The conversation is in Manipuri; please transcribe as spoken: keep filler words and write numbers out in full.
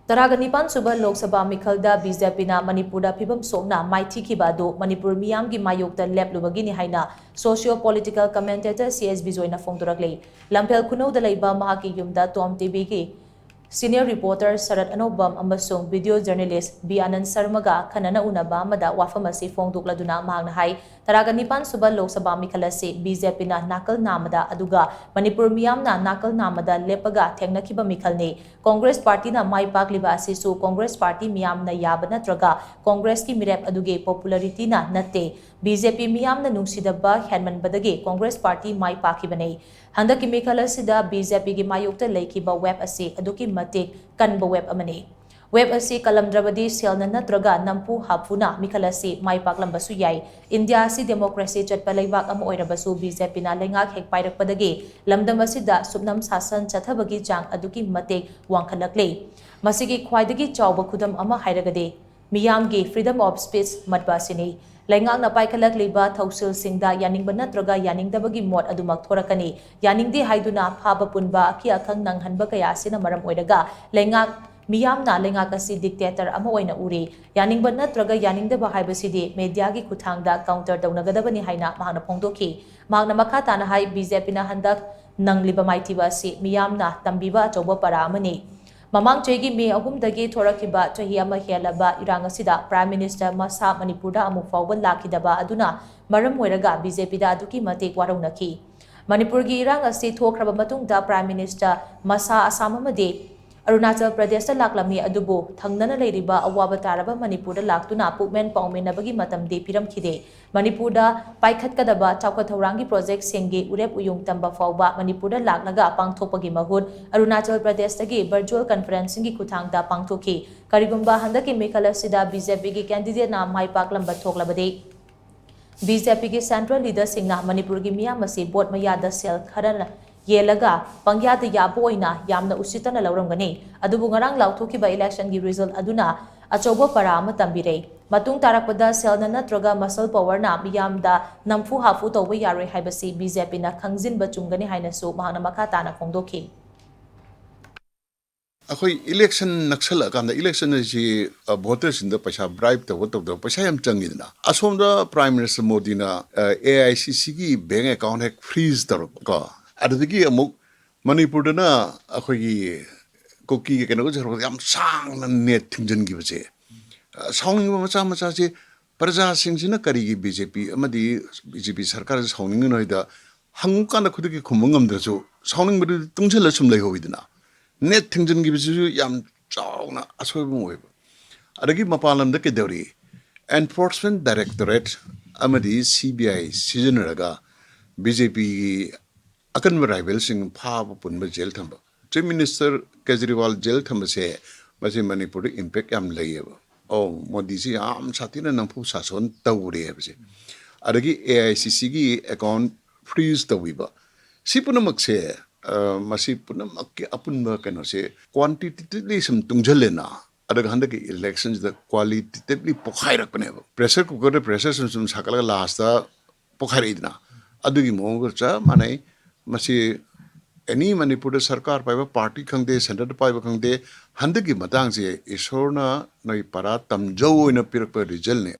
ꯇꯔꯥꯒ ꯅꯤꯄꯥꯟ ꯁꯨꯕ ꯂꯣꯛ ꯁꯚꯥ ꯃꯤꯈꯜꯗ ꯕꯤ ꯖꯦ ꯄꯤꯅ ꯃꯅꯤꯄꯨꯔꯗ ꯐꯤꯕꯝ ꯁꯣꯛꯅ ꯃꯥꯏꯊꯤꯈꯤꯕ ꯑꯗꯨ ꯃꯅꯤꯄꯨꯔ ꯃꯤꯌꯥꯝꯒꯤ ꯃꯥꯌꯣꯛꯇ ꯂꯦꯞꯂꯨꯕꯒꯤꯅꯤ ꯍꯥꯏꯅ socio political commentator C S ꯕꯤꯖꯣꯏꯅ ꯐꯣꯡꯗꯣꯔꯛꯂꯤ꯫ ꯂꯝꯐꯦꯜ ꯈꯨꯅꯧꯗ ꯂꯩꯕ ꯃꯍꯥꯛꯀꯤ ꯌꯨꯝꯗ ꯇꯣꯝ ꯇꯤ ꯚꯤꯒꯤ senior reporter ꯁꯔꯠ ꯑꯅꯧꯕꯝ ꯑꯃꯁꯨꯡ video journalist ꯕꯤ ꯑꯅꯟ ꯁꯔꯃꯒ ꯈꯟꯅꯅ ꯎꯅꯕ ꯑꯃꯗ ꯋꯥꯐꯝ ꯑꯁꯤ ꯐꯣꯡꯗꯣꯛꯂꯗꯨꯅ ꯃꯍꯥꯛꯅ ꯍꯥꯏ, ꯇꯔꯥꯒ ꯅꯤꯄꯥꯟ ꯁꯨꯕ ꯂꯣꯛ ꯁꯚꯥ ꯃꯤꯈꯜ ꯑꯁꯤ ꯕꯤ ꯖꯦ ꯄꯤꯅ ꯅꯥꯀꯜ ꯅꯥꯝꯃꯗ ꯑꯗꯨꯒ ꯃꯅꯤꯄꯨꯔ ꯃꯤꯌꯥꯝꯅ ꯅꯥꯀꯜ ꯅꯥꯝꯃꯗ ꯂꯦꯞꯄꯒ ꯊꯦꯡꯅꯈꯤꯕ ꯃꯤꯈꯜꯅꯤ꯫ ꯀꯣꯡꯒ꯭ꯔꯦꯁ ꯄꯥꯔꯇꯤꯅ ꯃꯥꯏ ꯄꯥꯛꯂꯤꯕ ꯑꯁꯤꯁꯨ ꯀꯣꯡꯒ꯭ꯔꯦꯁ ꯄꯥꯔꯇꯤ ꯃꯤꯌꯥꯝꯅ ꯌꯥꯕ ꯅꯠꯇ꯭ꯔꯒ ꯀꯣꯡꯒ꯭ꯔꯦꯁꯀꯤ ꯃꯤꯔꯦꯞ ꯑꯗꯨꯒꯤ popularity ꯅ ꯅꯠꯇꯦ꯫ ꯕꯤ ꯖꯦ ꯄꯤ ꯃꯤꯌꯥꯝꯅ ꯅꯨꯡꯁꯤꯗꯕ ꯍꯦꯟꯃꯟꯕꯗꯒꯤ ꯀꯣꯡꯒ꯭ꯔꯦꯁ ꯄꯥꯔꯇꯤ ꯃꯥꯏ ꯄꯥꯛꯈꯤꯕꯅꯤ꯫ ꯍꯟꯗꯛꯀꯤ ꯃꯤꯈꯜ ꯑꯁꯤꯗ ꯕꯤ ꯖꯦ ꯄꯤꯒꯤ ꯃꯥꯌꯣꯛꯇ ꯂꯩꯈꯤꯕ wave ꯑꯁꯤ ꯑꯗꯨꯛꯀꯤ ꯃꯇꯤꯛ ꯀꯟꯕ wave ꯑꯃꯅꯤ꯫ Wave ꯑꯁꯤ ꯀꯜꯂꯝꯗ꯭ꯔꯕꯗꯤ ꯁꯦꯜꯅ ꯅꯠꯇ꯭ꯔꯒ ꯅꯝꯐꯨ ꯍꯥꯐꯨꯅ ꯃꯤꯈꯜ ꯑꯁꯤ ꯃꯥꯏ ꯄꯥꯛꯂꯝꯕꯁꯨ ꯌꯥꯏ꯫ ꯏꯟꯗꯤꯌꯥ ꯑꯁꯤ democracy ꯆꯠꯄ ꯂꯩꯕꯥꯛ ꯑꯃ ꯑꯣꯏꯔꯕꯁꯨ ꯕꯤ ꯖꯦ ꯄꯤꯅ ꯂꯩꯉꯥꯛ ꯍꯦꯛ ꯄꯥꯏꯔꯛꯄꯗꯒꯤ ꯂꯝꯗꯝ ꯑꯁꯤꯗ ꯁꯨꯞꯅꯝ ꯁꯥꯁꯟ ꯆꯠꯊꯕꯒꯤ ꯆꯥꯡ ꯑꯗꯨꯛꯀꯤ ꯃꯇꯤꯛ ꯋꯥꯡꯈꯠꯂꯛꯂꯤ꯫ ꯃꯁꯤꯒꯤ ꯈ꯭ꯋꯥꯏꯗꯒꯤ ꯆꯥꯎꯕ ꯈꯨꯗꯝ ꯑꯃ ꯍꯥꯏꯔꯒꯗꯤ ꯃꯤꯌꯥꯝꯒꯤ freedom of speech ꯃꯠꯄ ꯑꯁꯤꯅꯤ꯫ ꯂꯩꯉꯥꯛꯅ ꯄꯥꯏꯈꯠꯂꯛꯂꯤꯕ ꯊꯧꯁꯤꯜꯁꯤꯡꯗ ꯌꯥꯅꯤꯡꯕ ꯅꯠꯇ꯭ꯔꯒ ꯌꯥꯅꯤꯡꯗꯕꯒꯤ ꯃꯣꯠ ꯑꯗꯨꯃꯛ ꯊꯣꯔꯛꯀꯅꯤ꯫ ꯌꯥꯅꯤꯡꯗꯦ ꯍꯥꯏꯗꯨꯅ ꯐꯥꯕ ꯄꯨꯟꯕ, ꯑꯀꯤ ꯑꯈꯪ ꯅꯪꯍꯟꯕ ꯀꯌꯥ ꯑꯁꯤꯅ ꯃꯔꯝ ꯑꯣꯏꯔꯒ ꯂꯩꯉꯥꯛ ꯃꯤꯌꯥꯝꯅ ꯂꯩꯉꯥꯛ ꯑꯁꯤ dictator ꯑꯃ ꯑꯣꯏꯅ ꯎꯔꯤ꯫ ꯌꯥꯅꯤꯡꯕ ꯅꯠꯇ꯭ꯔꯒ ꯌꯥꯅꯤꯡꯗꯕ ꯍꯥꯏꯕꯁꯤꯗꯤ mediaꯒꯤ ꯈꯨꯠꯊꯥꯡꯗ counter ꯇꯧꯅꯒꯗꯕꯅꯤ ꯍꯥꯏꯅ ꯃꯍꯥꯛꯅ ꯐꯣꯡꯗꯣꯛꯈꯤ꯫ ꯃꯍꯥꯛꯅ ꯃꯈꯥ ꯇꯥꯅ ꯍꯥꯏ, ꯕꯤ ꯖꯦ ꯄꯤꯅ ꯍꯟꯗꯛ ꯅꯪꯂꯤꯕ ꯃꯥꯏꯊꯤꯕ ꯑꯁꯤ ꯃꯤꯌꯥꯝꯅ ꯇꯝꯕꯤꯕ ꯑꯆꯧꯕ ꯄꯔꯥ ꯑꯃꯅꯤ꯫ ꯃꯃꯥꯡ ꯆꯍꯤꯒꯤ ꯃꯦ ꯑꯍꯨꯝꯗꯒꯤ ꯊꯣꯔꯛꯈꯤꯕ ꯆꯍꯤ ꯑꯃ ꯍꯦꯜꯂꯕ ꯏꯔꯥꯡ ꯑꯁꯤꯗ Prime Minister ꯃꯁꯥ ꯃꯅꯤꯄꯨꯔꯗ ꯑꯃꯨꯛ ꯐꯥꯎꯕ ꯂꯥꯛꯈꯤꯗꯕ ꯑꯗꯨꯅ ꯃꯔꯝ ꯑꯣꯏꯔꯒ ꯕꯤ ꯖꯦ ꯄꯤꯗ ꯑꯗꯨꯛꯀꯤ ꯃꯇꯤꯛ ꯋꯥꯔꯧꯅꯈꯤ꯫ ꯃꯅꯤꯄꯨꯔꯒꯤ ꯏꯔꯥꯡ ꯑꯁꯤ ꯊꯣꯛꯈ꯭ꯔꯕ ꯃꯇꯨꯡꯗ Prime Minister ꯃꯁꯥ ꯑꯁꯥꯝ ꯑꯃꯗꯤ ꯑꯔꯨꯅꯥꯆꯜ ꯄ꯭ꯔꯗꯦꯁꯇ ꯂꯥꯛꯂꯝꯃꯤ, ꯑꯗꯨꯕꯨ ꯊꯪꯅꯅ ꯂꯩꯔꯤꯕ ꯑꯋꯥꯕ ꯇꯥꯔꯕ ꯃꯅꯤꯄꯨꯔꯗ ꯂꯥꯛꯇꯨꯅ ꯄꯨꯛꯃꯦꯟ ꯄꯥꯎꯃꯤꯟꯅꯕꯒꯤ ꯃꯇꯝꯗꯤ ꯄꯤꯔꯝꯈꯤꯗꯦ꯫ ꯃꯅꯤꯄꯨꯔꯗ ꯄꯥꯏꯈꯠꯀꯗꯕ ꯆꯥꯎꯈꯠ ꯊꯧꯔꯥꯡꯒꯤ ꯄ꯭ꯔꯣꯖꯦꯛꯁꯤꯡꯒꯤ ꯎꯔꯦꯞ ꯎꯌꯨꯡ ꯇꯝꯕ ꯐꯥꯎꯕ ꯃꯅꯤꯄꯨꯔꯗ ꯂꯥꯛꯂꯒ ꯄꯥꯡꯊꯣꯛꯄꯒꯤ ꯃꯍꯨꯠ ꯑꯔꯨꯅꯥꯆꯜ ꯄ꯭ꯔꯗꯦꯁꯇꯒꯤ virtual conferencingꯒꯤ ꯈꯨꯠꯊꯥꯡꯗ ꯄꯥꯡꯊꯣꯛꯈꯤ꯫ ꯀꯔꯤꯒꯨꯝꯕ ꯍꯟꯗꯛꯀꯤ ꯃꯤꯈꯜ ꯑꯁꯤꯗ ꯕꯤ ꯖꯦ ꯄꯤꯒꯤ candidateꯅ ꯃꯥꯏ ꯄꯥꯛꯂꯝꯕ ꯊꯣꯛꯂꯕꯗꯤ, ꯕꯤ ꯖꯦ ꯄꯤꯒꯤ central leaderꯁꯤꯡꯅ ꯃꯅꯤꯄꯨꯔꯒꯤ ꯃꯤꯌꯥꯝ ꯑꯁꯤ vote ꯃꯌꯥꯗ ꯁꯦꯜ ꯈꯔꯅ ꯌꯦꯜꯂꯒ ꯄꯪꯌꯥꯗ ꯌꯥꯕ ꯑꯣꯏꯅ ꯌꯥꯝꯅ ꯎꯁꯤꯠꯇꯅ ꯂꯧꯔꯝꯒꯅꯤ꯫ ꯑꯗꯨꯕꯨ ꯉꯔꯥꯡ ꯂꯥꯎꯊꯣꯛꯈꯤꯕ electionꯒꯤ result ꯑꯗꯨꯅ ꯑꯆꯧꯕ ꯄꯔꯥ ꯑꯃ ꯇꯝꯕꯤꯔꯦ꯫ ꯃꯇꯨꯡ ꯇꯥꯔꯛꯄꯗ ꯁꯦꯜꯅ ꯅꯠꯇ꯭ꯔꯒ muscle powerꯅ ꯃꯤꯌꯥꯝꯗ ꯅꯝꯐꯨ ꯍꯥꯐꯨ ꯇꯧꯕ ꯌꯥꯔꯣꯏ ꯍꯥꯏꯕꯁꯤ ꯕꯤ ꯖꯦ ꯄꯤꯅ ꯈꯪꯖꯤꯟꯕ ꯆꯨꯝꯒꯅꯤ ꯍꯥꯏꯅꯁꯨ ꯃꯍꯥꯛꯅ ꯃꯈꯥ ꯇꯥꯅ ꯐꯣꯡꯗꯣꯛꯈꯤ꯫ ꯑꯩꯈꯣꯏ ꯏꯂꯦꯛꯁꯟ ꯅꯛꯁꯜꯂꯛꯑꯀꯥꯟꯗ, ꯏꯂꯦꯛꯁꯟ ꯍꯥꯏꯁꯤ ꯚꯣꯇꯔꯁꯤꯡꯗ ꯄꯩꯁꯥ ꯕ꯭ꯔꯥꯏꯕ ꯇꯧꯕ ꯇꯧꯗꯕ ꯄꯩꯁꯥ ꯌꯥꯝ ꯆꯪꯉꯤꯗꯅ꯫ ꯑꯁꯣꯝꯗ ꯄ꯭ꯔꯥꯏꯝ ꯃꯤꯅꯤꯁꯇꯔ ꯃꯣꯗꯤꯅ ꯑꯦ ꯑꯥꯏ ꯁꯤ ꯁꯤꯒꯤ ꯕꯦꯡ ꯑꯦꯀꯥꯎꯟ ꯍꯦꯛ ꯐ꯭ꯔꯤꯖ ꯇꯧꯔꯛꯄꯀꯣ, ꯑꯗꯨꯗꯒꯤ ꯑꯃꯨꯛ ꯃꯅꯤꯄꯨꯔꯗꯅ ꯑꯩꯈꯣꯏꯒꯤ ꯀꯨꯀꯤꯒꯤ ꯀꯩꯅꯣꯒ ꯆꯠꯈ꯭ꯔꯒ ꯌꯥꯝ ꯁꯥꯡꯅ ꯅꯦꯠ ꯊꯤꯡꯖꯤꯟꯈꯤꯕꯁꯦ, ꯑ, ꯁꯥꯎꯅꯤꯡꯕ ꯃꯆꯥ ꯃꯆꯥꯁꯦ ꯄ꯭ꯔꯖꯥꯁꯤꯡꯁꯤꯅ ꯀꯔꯤꯒꯤ ꯕꯤ ꯖꯦ ꯄꯤ ꯑꯃꯗꯤ ꯕꯤ ꯖꯦ ꯄꯤ ꯁꯔꯀꯥꯔꯁꯦ ꯁꯥꯎꯅꯤꯡꯉꯤꯅꯣ ꯍꯥꯏꯗ ꯍꯪꯉꯨꯀꯥꯟꯗ ꯈꯨꯗꯛꯀꯤ ꯈꯨꯝꯕ ꯉꯝꯗ꯭ꯔꯁꯨ ꯁꯥꯎꯅꯤꯡꯕꯗꯨꯗꯤ ꯇꯨꯡꯁꯤꯜꯂ ꯁꯨꯝ ꯂꯩꯍꯧꯋꯤꯗꯅ꯫ ꯅꯦꯠ ꯊꯤꯡꯖꯤꯟꯈꯤꯕꯁꯤꯁꯨ ꯌꯥꯝ ꯆꯥꯎꯅ ꯑꯁꯣꯏꯕ ꯑꯃ ꯑꯣꯏꯕ꯫ ꯑꯗꯒꯤ ꯃꯄꯥꯟ ꯂꯝꯗ ꯀꯩꯗꯧꯔꯤ? ꯑꯦꯟꯐꯣꯔꯁꯃꯦꯟ ꯗꯥꯏꯔꯦꯛꯇꯣꯔꯦꯠ ꯑꯃꯗꯤ ꯁꯤ ꯕꯤ ꯑꯥꯏ ꯁꯤꯖꯤꯟꯅꯔꯒ ꯕꯤ ꯖꯦ ꯄꯤꯒꯤ ꯑꯀꯟꯕ ꯔꯥꯏꯕꯦꯜꯁꯤꯡ ꯐꯥꯕ ꯄꯨꯟꯕ ꯖꯦꯜ ꯊꯝꯕ꯫ ꯆꯤꯐ ꯃꯤꯅꯤꯁꯇꯔ ꯀꯦꯖꯔꯤꯋꯥꯜ ꯖꯦꯜ ꯊꯝꯕꯁꯦ ꯃꯁꯤ ꯃꯅꯤꯄꯨꯔꯗ ꯏꯝꯄꯦꯛ ꯌꯥꯝ ꯂꯩꯌꯦꯕ꯫ ꯑꯣ, ꯃꯣꯗꯤꯁꯤ ꯌꯥꯝ ꯁꯥꯊꯤꯅ ꯅꯝꯐꯨ ꯁꯥꯁꯣꯟ ꯇꯧꯔꯦ ꯍꯥꯏꯕꯁꯦ꯫ ꯑꯗꯒꯤ ꯑꯦ ꯑꯥꯏ ꯁꯤ ꯁꯤꯒꯤ ꯑꯦꯀꯥꯎꯟ ꯐ꯭ꯔꯤꯖ ꯇꯧꯕꯤꯕ꯫ ꯁꯤ ꯄꯨꯝꯅꯃꯛꯁꯦ, ꯑ, ꯃꯁꯤ ꯄꯨꯝꯅꯃꯛꯀꯤ ꯑꯄꯨꯟꯕ ꯀꯩꯅꯣꯁꯦ ꯀ꯭ꯋꯥꯟꯇꯤꯇꯦꯇꯤꯚꯂꯤ ꯁꯨꯝ ꯇꯨꯡꯁꯤꯜꯂꯦꯅ, ꯑꯗꯨꯒ ꯍꯟꯗꯛꯀꯤ ꯏꯂꯦꯛꯁꯟꯁꯤꯗ ꯀ꯭ꯋꯥꯂꯤꯇꯦꯇꯤꯚꯂꯤ ꯄꯣꯈꯥꯏꯔꯛꯄꯅꯦꯕ꯫ ꯄ꯭ꯔꯦꯁꯔ ꯀꯨꯀꯔꯗ ꯄ꯭ꯔꯦꯁꯔ ꯁꯨꯝ ꯁꯨꯝ ꯁꯥꯒꯠꯂꯒ ꯂꯥꯁꯇ ꯄꯣꯈꯥꯏꯔꯛꯏꯗꯅ꯫ ꯑꯗꯨꯒꯤ ꯃꯑꯣꯡꯒ ꯆꯞ ꯃꯥꯟꯅꯩ꯫ ꯃꯁꯤ ꯑꯦꯅꯤ ꯃꯅꯤꯄꯨꯔꯗ ꯁꯔꯀꯥꯔ ꯄꯥꯏꯕ ꯄꯥꯔꯇꯤ ꯈꯪꯗꯦ, ꯁꯦꯟꯇꯔꯗ ꯄꯥꯏꯕ ꯈꯪꯗꯦ, ꯍꯟꯗꯛꯀꯤ ꯃꯇꯥꯡꯁꯦ ꯏꯁꯣꯔꯅ ꯅꯣꯏ ꯄꯔꯥ ꯇꯝꯖꯧ ꯑꯣꯏꯅ ꯄꯤꯔꯛꯄ ꯔꯤꯖꯜꯅꯦ꯫